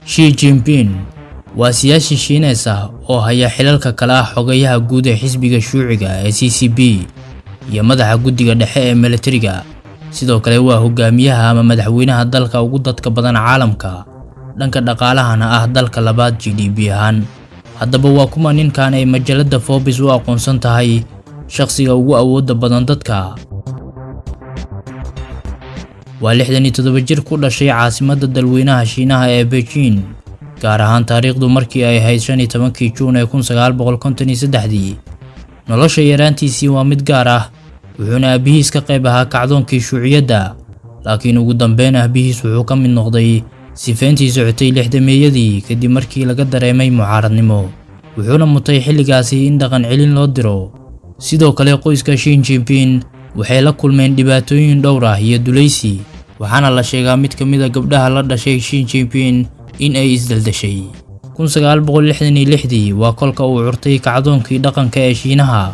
Xi Jinping waa siyaasi Shiinees ah oo haya xilalka kala ah xogayaha guud ee xisbiga shuuciga ee CCP iyo madaxa guddiga dhexe ee militariga. Sidoo kale waa hogaamiyaha ama madaxweynaha dalka ugu dadka badan caalamka, dhanka dhaqaalahana ah dalka labaad GDP ahaan. Haddaba waa kuma ninkan ay majalada Forbes u aqoonsan tahay shakhsiga ugu awoodda badan dadka? Waa 67 jir ku dhashay caasimadda dalweynaha Shiinaha ee Beijing, gaar ahaan taariikhdu markii ay ahayd 15-kii Juun ee 1953. Nolosha yaraantiisii waa mid gaar ah, wuxuuna aabihiis ka qayb ahaa kacdoonkii shuuciyadda, laakiin ugu dambeyn aabihiis wuxuu ka mid noqday sifeyntii socotay lixdameeyadii kadib markii laga dareemay mucaaradnimo, wuxuuna mutay xilligaasi in dhaqan celin loo diro. Sidoo kale qoyska Xi Jinping waxay la kulmeen dhibaatooyin dhowr ah iyo dulaysi, waxaana la sheegaa mid ka mid a gabdhaha la dhashay Xi Jinping in ay isdaldashay. 1966-dii waa kolka uu curtay kacdoonkii dhaqanka ee Shiinaha,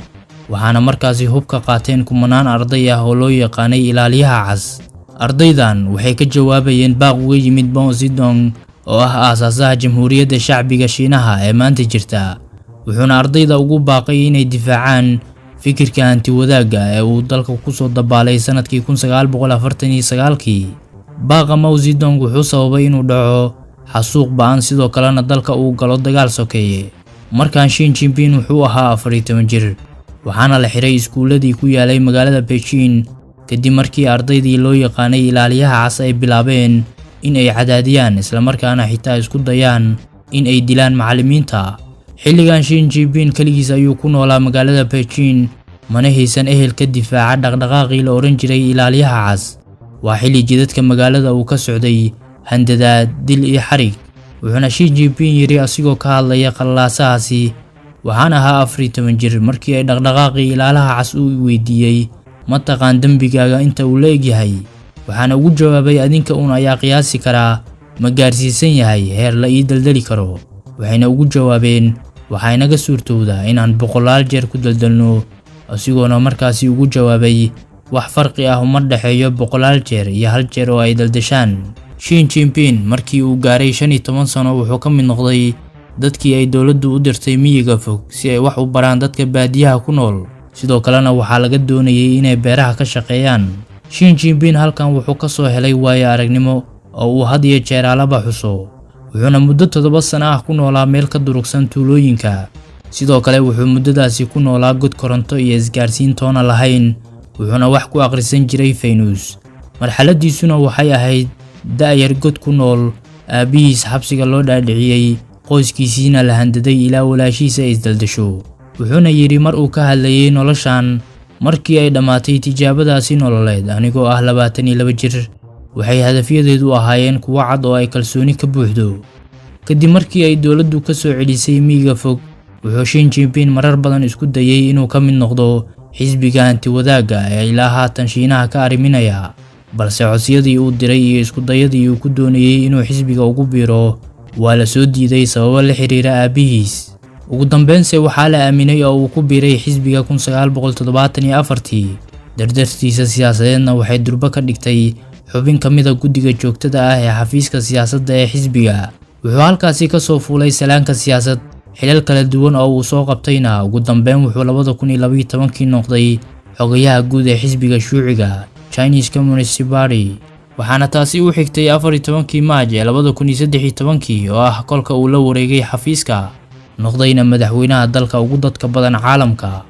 waxaana markaasi hubka qaateen kumanaan arday ah oo loo yaqaanay ilaaliyaha cas. Ardaydan waxay ka jawaabayeen baaq uga yimid Mao Zedong oo ah aasaasaha Jamhuuriyadda Shacbiga Shiinaha ee maanta jirta, wuxuuna ardayda ugu baaqay inay difaacaan fikirka hanti wadaagga ee uu dalka kusoo dabaalay sanadkii 1949-kii. Baaqa Mao Zedong wuxuu sababay inuu dhaco xasuuq ba'an, sidoo kalena dalka uu galo dagaal sokeeye. Markaan Xi Jinping wuxuu ahaa 14 jir, waxaana la xiray iskuuladii ku yaalay magaalada Beijing kadib markii ardaydii loo yaqaanay ilaaliyaha cas ay bilaabeen in ay cadaadiyaan islamarkaana xitaa isku dayaan in ay dilaan macallimiinta. Xilligan Xi Jinping kaligiis ayuu ku noolaa magaalada Beijing, mana haysan ehel ka difaaca dhaqdhaqaaqii la oran jiray ilaaliyaha cas. Waa xilli jidadka magaalada uu ka socday handadaad, dil iyo xarig, wuxuuna Xi Jinping yidhi asigoo ka hadlaya qallalaasahaasi: "Waxaan ahaa 14 jir markii ay dhaqdhaqaaqii ilaalaha cas uu weydiiyey, 'Ma taqaan dembigaaga inta uu la egyahay?' Waxaana ugu jawaabay, 'Adinka uun ayaa qiyaasi karaa ma gaarsiisan yahay heer la ii daldali karo.' Waxayna ugu jawaabeen, 'Waxaa inaga suurtowda inaan boqolaal jeer ku daldalno.' Asigoona markaasi ugu jawaabay, 'Wax farqi ah uma dhexeeyo boqolaal jeer iyo hal jeer oo ay daldashaan.'" Xi Jinping markii uu gaaray 15 sano wuxuu ka mid noqday dadkii ay dowladdu u dirtay miyiga fog si ay wax u baraan dadka baadiyaha ku nool, sidoo kalena waxaa laga doonayay inay beeraha ka shaqeeyaan. Xi Jinping halkan wuxuu ka soo helay waayo aragnimo oo uu had iyo jeer alaba xuso, wuxuuna muddo 7 sano ah ku noolaa meel ka durugsan tuulooyinka. Sidoo kale wuxuu muddadaasi ku noolaa god koronto iyo isgaarsiin toona lahayn, wuxuuna wax ku akhrisan jiray faynuus. Marxaladiisuna waxay ahayd da'yar god ku nool, aabbihiis xabsiga loo dhaadhiciyey, qoyskiisiina la handaday ilaa walaashiisa ay isdaldasho. Wuxuuna yidhi mar uu ka hadlayay noloshan: "Markii ay dhammaatay tijaabadaasi nololeed anigoo ah 22 jir, waxay hadafyadeedu ahaayeen kuwo cad oo ay kalsooni ka buuxdo." Kadib markii ay dowladdu ka soo celisay miyiga fog, wuxuu Xi Jinping marar badan isku dayay inuu ka mid noqdo xisbiga hanti wadaagga ee ilaa haatan Shiinaha ka arriminaya, balse codsiyadii uu diray iyo isku dayadii uu ku doonayay inuu xisbiga ugu biiro waa la soo diiday sababo la xiriira aabbihiis. Ugu dambeynse waxaa la aaminay oo uu ku biiray xisbiga 1974-tii. Dardartiisa siyaasadeedna waxay durbo ka dhigtay xubin ka mid a guddiga joogtada ah ee xafiiska siyaasadda ee xisbiga. Wuxuu halkaasi ka soo fuulay salaanka siyaasad, xilal kala duwan oo uu soo qabtayna ugu dambeyn wuxuu 2012-kii noqday xogayaha guud ee xisbiga shuuciga Chinese Communist Party, waxaana taasi u xigtay 14-kii Maaj ee 2013-kii oo ah kolka uu la wareegay xafiiska, noqdayna madaxweynaha dalka ugu dadka badan caalamka.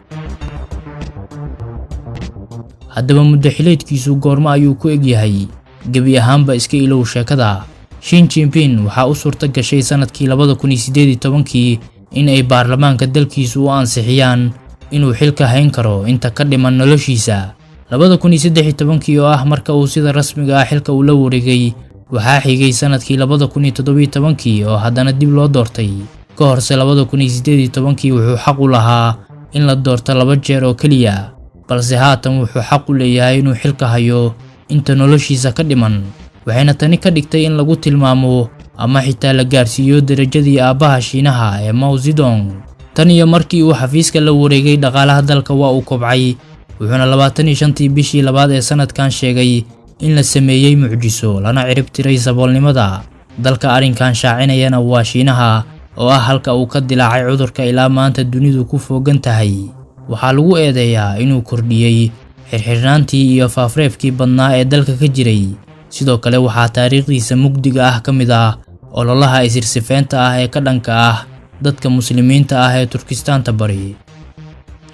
Haddaba muddo xileedkiisu goormo ayuu ku egyahay? Gebi ahaanba iska ilow sheekada. Xi Jinping waxaa u suurto gashay sanadkii 2018-kii in ay baarlamaanka dalkiisu u ansixiyaan inuu xilka hayn karo inta ka dhiman noloshiisa. 2013-kii oo ah marka uu sida rasmiga ah xilka ula wareegay, waxaa xigay sanadkii 2017-kii oo haddana dib loo doortay. Ka horse 2018-kii wuxuu xaq u lahaa in la doorto 2 jeer oo keliya, balse haatan wuxuu xaq u leeyahay inuu xilka hayo inta noloshiisa ka dhiman, waxayna tani ka dhigtay in lagu tilmaamo ama xitaa la gaarsiiyo darajadii aabbaha Shiinaha ee Mao Zedong. Tan iyo markii uu xafiiska la wareegay, dhaqaalaha dalka waa uu kobcay, wuxuuna 25-tii bishii labaad ee sanadkan sheegay in la sameeyey mucjiso lana cirib tiray saboolnimada. Dalka arrinkan shaacinayana waa Shiinaha, oo ah halka uu ka dilaacay cudurka ilaa maanta dunidu ku foogan tahay. Waxaa lagu eedeeyaa inuu kordhiyey xirxirnaantii iyo faafreebkii badnaa ee dalka ka jiray. Sidoo kale waxaa taariikhdiisa mugdiga ah ka mid ah ololaha isirsifeynta ah ee ka dhanka ah dadka Muslimiinta ah ee Turkistaanta Bari.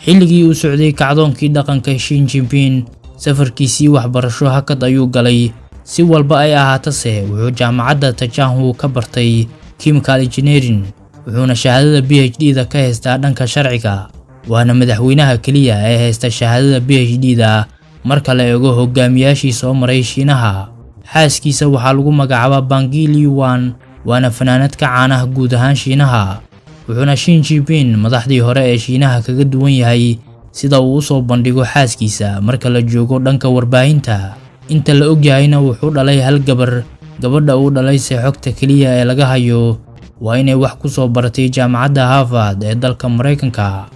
Xilligii uu socday kacdoonkii dhaqanka, Xi Jinping safarkiisii waxbarasho hakad ayuu galay. Si walba ay ahaatase, wuxuu jaamacadda Tajanhu ka bartay chemical engineering, wuxuuna shahaadada PhD-da ka haystaa dhanka sharciga. Waana madaxweynaha keliya ee haysta shahaadada PhD-da marka la eego hogaamiyaashii soo maray Shiinaha. Xaaskiisa waxaa lagu magacaabaa Bangi Liwan, waana fanaanad ka caan ah guud ahaan Shiinaha. Wuxuuna Xi Jinping madaxdii hore ee Shiinaha kaga duwan yahay sida uu u soo bandhigo xaaskiisa marka la joogo dhanka warbaahinta. Inta la ogyahayna wuxuu dhalay hal gabar. Gabadha uu dhalayse xogta keliya ee laga hayo waa inay wax ku soo baratay jaamacadda Harvard ee dalka Maraykanka.